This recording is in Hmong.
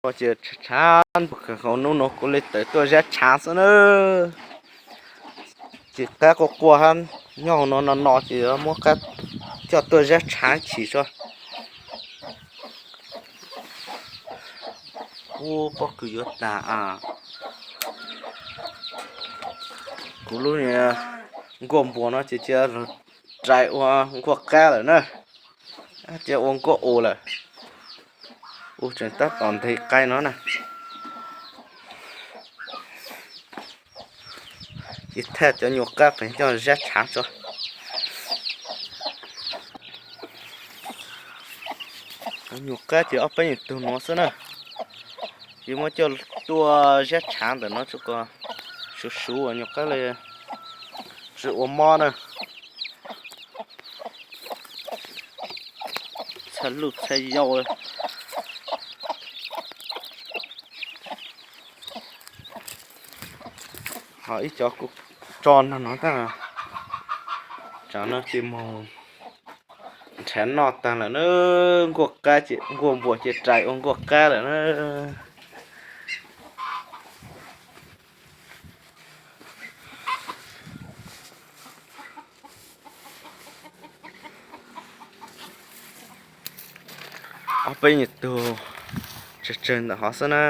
Ces tshav tshav ntuj kawg nkaus, hnub no kuv li tawm tuaj zab tshav xwb na. Ces qab quaj quaj hab, nyob hauv no no no ces muab qab coj tuaj zab tshav chim tso. Ub, pob kws yuav tag a. Kuv lub nkuaj npua no ces cia rais ua nkuaj qab lawm na. Cia ua nkuaj u lawm. Ub, tseem tab tom ntes qaib no na. Ces thaij cov nyuag qab pem coj zab tshav tso. Cov nyuag qab ces ob peb nyuag tug nuav xwb na. Ces muab coj tuaj zab tshav ntawm no tso kom suv suv uas nyuag qab li tsi ua mob na. Txhaj luj txhaj yau. Ho ib cov kuj tso nag no tag. Tsam no ces moog nrhav noj tag lawm na. Nkuaj qab ces, nkuaj npua ces rais ua nkuaj qab lawm na. Ob peb nyuag tug tsawg tsawg ntawm hov xwb na.